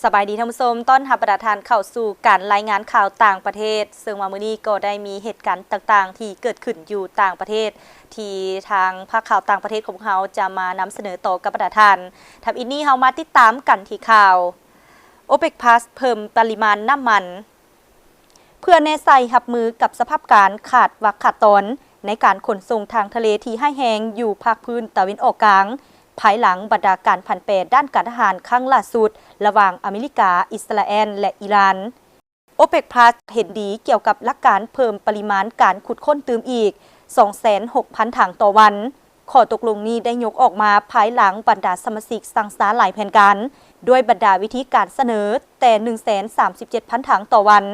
ສະບາຍດີທ່ານຜູ້ຊົມ, ຕ້ອນຮັບບັນດາທ່ານເຂົ້າສູ່ການລາຍງານຂ່າວຕ່າງປະເທດ, ເຊິ່ງວ່າມື້ນີ້ກໍໄດ້ມີເຫດການຕ່າງໆທີ່ເກີດຂຶ້ນຢູ່ຕ່າງປະເທດ ທີ່ທາງພາກຂ່າວຕ່າງປະເທດຂອງພວກເຮົາຈະມານຳສະເໜີຕໍ່ກັບບັນດາທ່ານ. ທຳອິດນີ້ເຮົາມາຕິດຕາມກັນທີ່ຂ່າວ OPEC Plus ເພີ່ມປະລິມານນ້ຳມັນ. ເພື່ອແນໃສ່ຮັບມືກັບສະພາບການຂາດວັກຂາດຕອນໃນການຂົນສົ່ງທາງທະເລທີ່ຮ້າຍແຮງຢູ່ພາກພື້ນຕາເວັນອອກກາງ, ພາຍຫຼັງບັນດາການຜັນແປດ້ານການທະຫານຄັ້ງຫຼ້າສຸດລະຫວ່າງອາເມລິກາ, ອິດສະຣາແອນ ແລະ ອີຣານ, OPEC Plus ເຫັນດີກ່ຽວກັບຫຼັກການເພີ່ມປະລິມານການຂຸດຄົ້ນຕື່ມອີກສອງແສນຫົກພັນຖັງຕໍ່ວັນ. ຂໍ້ຕົກລົງນີ້ໄດ້ຍົກອອກມາພາຍຫຼັງບັນດາສະມາຊິກສັ່ງຊ້າຫຼາຍແຜນການ, ດ້ວຍບັນດາວິທີການສະເໜີແຕ່ໜຶ່ງແສນສາມສິບເຈັດພັນຖັງຕໍ່ວັນ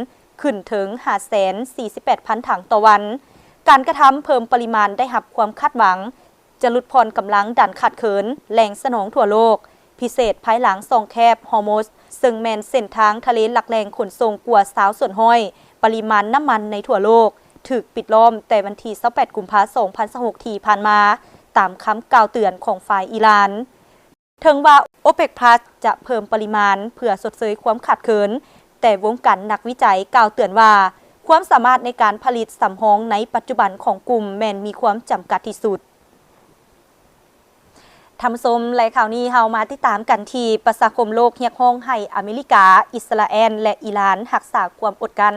ຂຶ້ນເຖິງຫ້າແສນສີ່ສິບແປດພັນຖັງຕໍ່ວັນ. ການກະທຳເພີ່ມປະລິມານໄດ້ຮັບຄວາມຄາດຫວັງ ຈະຫຼຸດຜ່ອນກຳລັງດັນຂາດເຂີນແຫຼ່ງສະໜອງທົ່ວໂລກ, ພິເສດພາຍຫຼັງຊ່ອງແຄບຮໍມຸດ, ເຊິ່ງແມ່ນເສັ້ນທາງທະເລຫຼັກແຫຼ່ງຂົນສົ່ງກວ່າຊາວສ່ວນຮ້ອຍປະລິມານນ້ຳມັນໃນທົ່ວໂລກ, ຖືກປິດລ້ອມແຕ່ວັນທີຊາວແປດ ກຸມພາ ສອງພັນຊາວຫົກ ທີ່ຜ່ານມາ, ຕາມຄຳກ່າວເຕືອນຂອງຝ່າຍອີຣານ. ເຖິງວ່າ OPEC Plus ຈະເພີ່ມປະລິມານເພື່ອຊົດເຊີຍຄວາມຂາດເຂີນ, ແຕ່ວົງການນັກວິໄຈກ່າວເຕືອນວ່າ ຄວາມສາມາດໃນການຜະລິດສຳຮອງໃນປັດຈຸບັນຂອງກຸ່ມແມ່ນມີຄວາມຈຳກັດທີ່ສຸດ. ທ່ານຜູ້ຊົມ ແລະ ຂ່າວນີ້ເຮົາມາຕິດຕາມກັນທີ່ ປະຊາຄົມໂລກຮຽກຮ້ອງໃຫ້ອາເມລິກາ, ອິດສະຣາແອນ ແລະ ອີຣານຮັກສາຄວາມອົດກັ້ນ.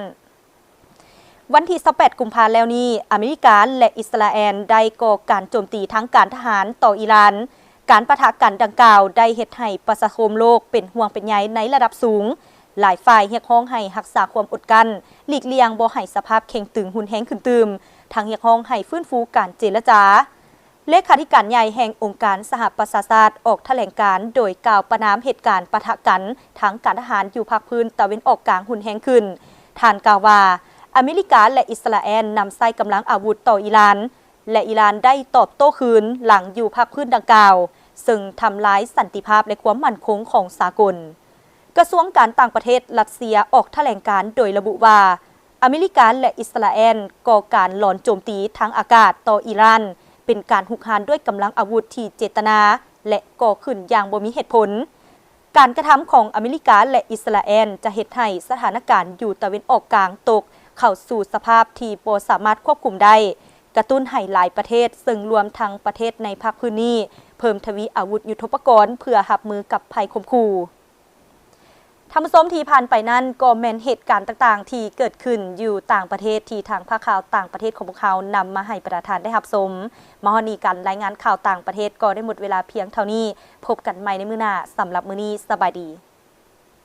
ວັນທີຊາວແປດ ກຸມພາແລ້ວນີ້, ອາເມລິກາ ແລະ ອິດສະຣາແອນ ໄດ້ກໍ່ການໂຈມຕີທາງການທະຫານຕໍ່ອີຣານ. ການປະທະກັນດັ່ງກ່າວໄດ້ເຮັດໃຫ້ປະຊາຄົມໂລກເປັນຫ່ວງເປັນໃຍໃນລະດັບສູງ. ຫຼາຍຝ່າຍຮຽກຮ້ອງໃຫ້ຮັກສາຄວາມອົດກັ້ນ, ຫຼີກລ່ຽງບໍ່ໃຫ້ສະພາບເຄັ່ງຕຶງຮຸນແຮງຂຶ້ນຕື່ມ, ທັງຮຽກຮ້ອງໃຫ້ຟື້ນຟູການເຈລະຈາ. ເລຂາທິການໃຫຍ່ແຫ່ງອົງການສະຫະປະຊາຊາດອອກຖະແຫຼງການໂດຍກ່າວປະນາມເຫດການປະທະກັນທາງການທະຫານຢູ່ພາກພື້ນຕາເວັນອອກກາງຮຸນແຮງຂຶ້ນ. ທ່ານກ່າວວ່າ, ອາເມລິກາ ແລະ ອິດສະຣາແອນນຳໃຊ້ກຳລັງອາວຸດຕໍ່ອີຣານ, ແລະ ອີຣານໄດ້ຕອບໂຕ້ຄືນຫຼັງຢູ່ພາກພື້ນດັ່ງກ່າວ, ເຊິ່ງທຳລາຍສັນຕິພາບ ແລະ ຄວາມໝັ້ນຄົງຂອງສາກົນ. ກະຊວງການຕ່າງປະເທດຣັດເຊຍອອກຖະແຫຼງການໂດຍລະບຸວ່າ, ອາເມລິກາ ແລະ ອິດສະຣາແອນກໍ່ການລອນໂຈມຕີທາງອາກາດຕໍ່ອີຣານ ເປັນການຮຸກຮານດ້ວຍກຳລັງອາວຸດທີ່ເຈດຕະນາ ແລະ ກໍ່ຂຶ້ນຢ່າງບໍ່ມີເຫດຜົນ. ການກະທຳຂອງອາເມລິກາ ແລະ ອິດສະຣາແອນຈະເຮັດໃຫ້ສະຖານະການຢູ່ຕາເວັນອອກກາງຕົກເຂົ້າສູ່ສະພາບທີ່ບໍ່ສາມາດຄວບຄຸມໄດ້, ກະຕຸ້ນໃຫ້ຫຼາຍປະເທດ, ເຊິ່ງລວມທັງປະເທດໃນພາກພື້ນນີ້, ເພີ່ມທະວີອາວຸດຍຸດໂທປະກອນເພື່ອຮັບມືກັບໄພຂົ່ມຂູ່. ທ່ານຜູ້ຊົມ ທີ່ຜ່ານໄປນັ້ນກໍແມ່ນເຫດການຕ່າງໆທີ່ເກີດຂຶ້ນຢູ່ຕ່າງປະເທດ ທີ່ທາງພາກຂ່າວຕ່າງປະເທດຂອງພວກເຮົານຳມາໃຫ້ບັນດາທ່ານໄດ້ຮັບຊົມ. ມາຮອດນີ້ ການລາຍງານຂ່າວຕ່າງປະເທດກໍໄດ້ໝົດເວລາພຽງເທົ່ານີ້. ພົບກັນໃໝ່ໃນມື້ໜ້າ. ສຳລັບມື້ນີ້, ສະບາຍດີ.